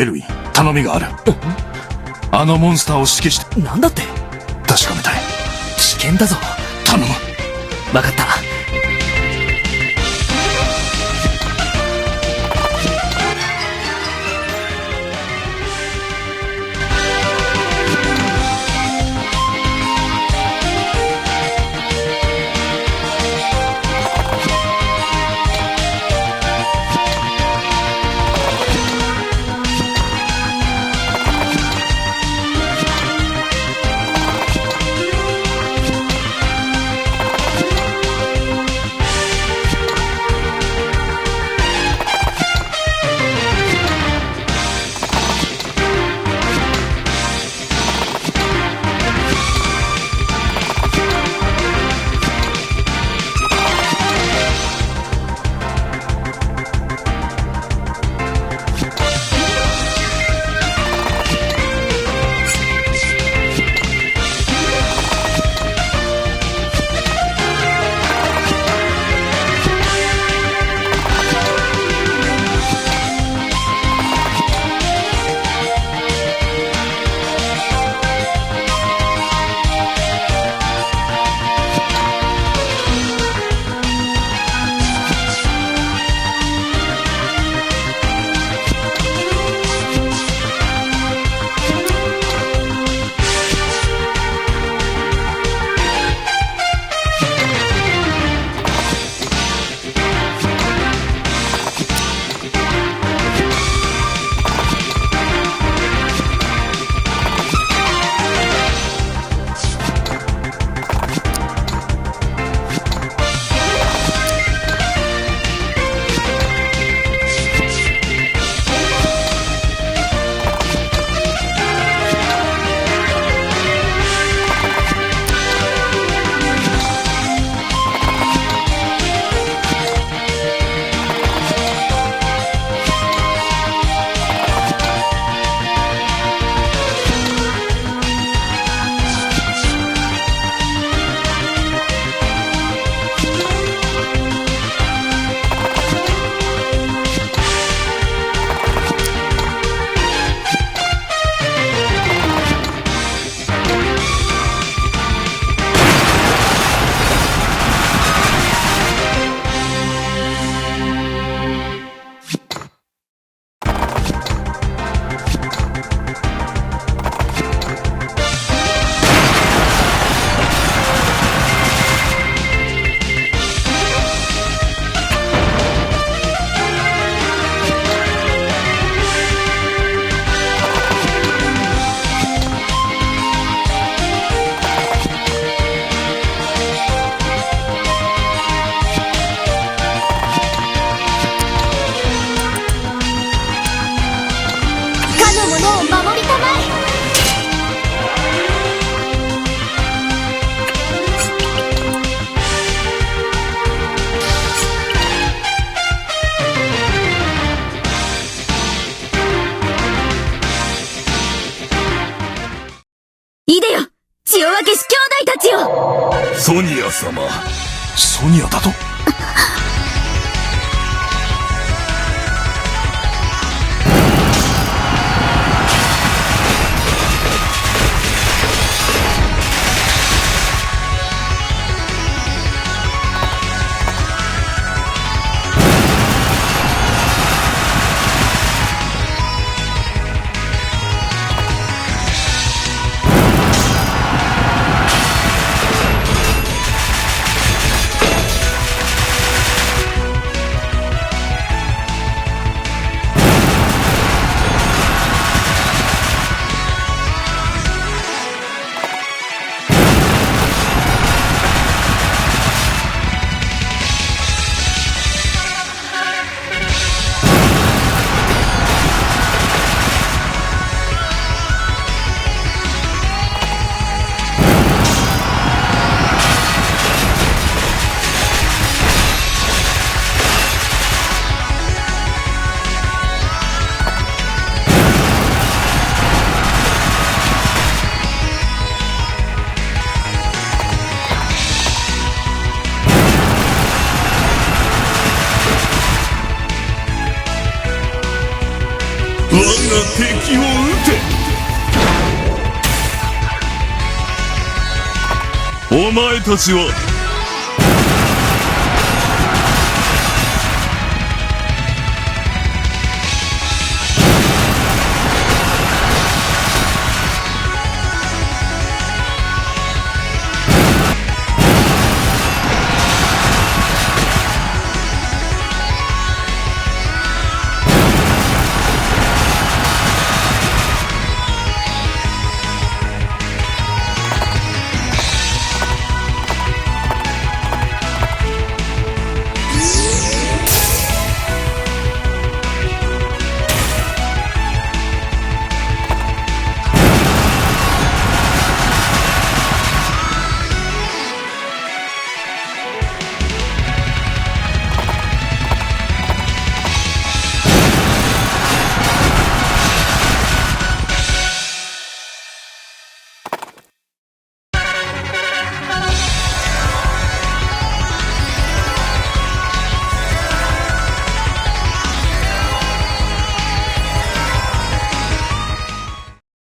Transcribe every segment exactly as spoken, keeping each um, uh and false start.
エルウィン、頼みがある。あのモンスターを指揮して。なんだって？確かめたい。危険だぞ。頼む。わかった。かの者を守りたまえ。いでよ、血を分けし兄弟たちよ。ソニア様。ソニアだと？我が敵を討て。お前たちは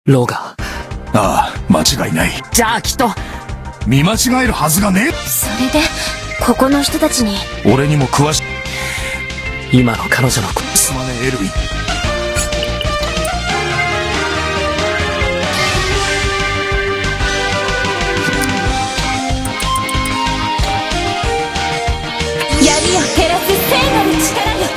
ローガン。ああ、間違いない。じゃあきっと。見間違えるはずがねえ。それで、ここの人たちに。俺にも詳しい。今の彼女の声。すまねえ、エルウィン。闇を照らす聖なる力よ。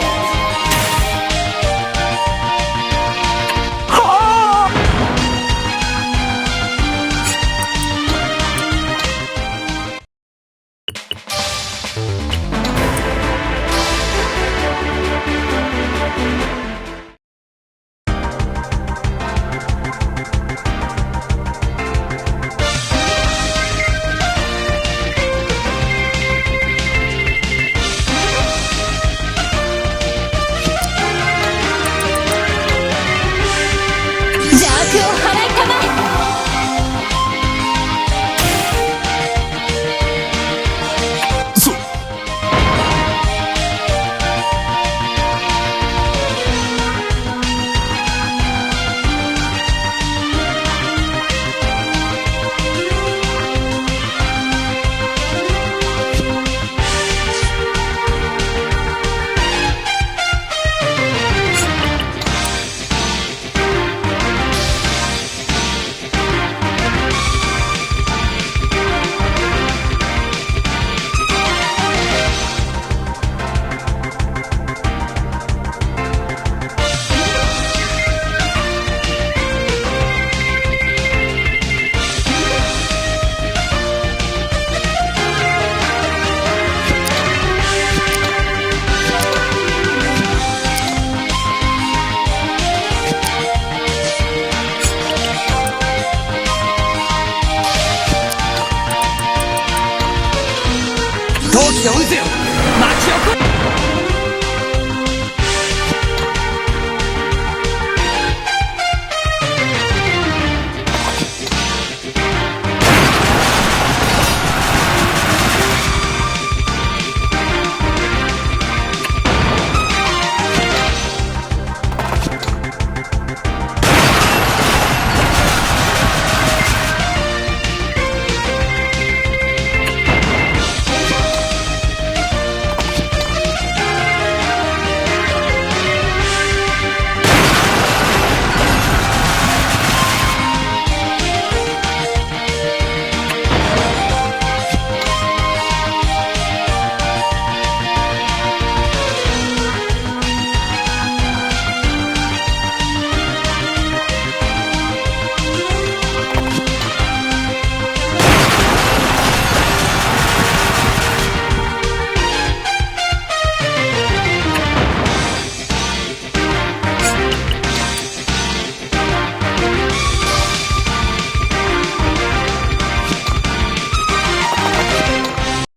邪悪を祓いたまえ。そ陶器を打てよ。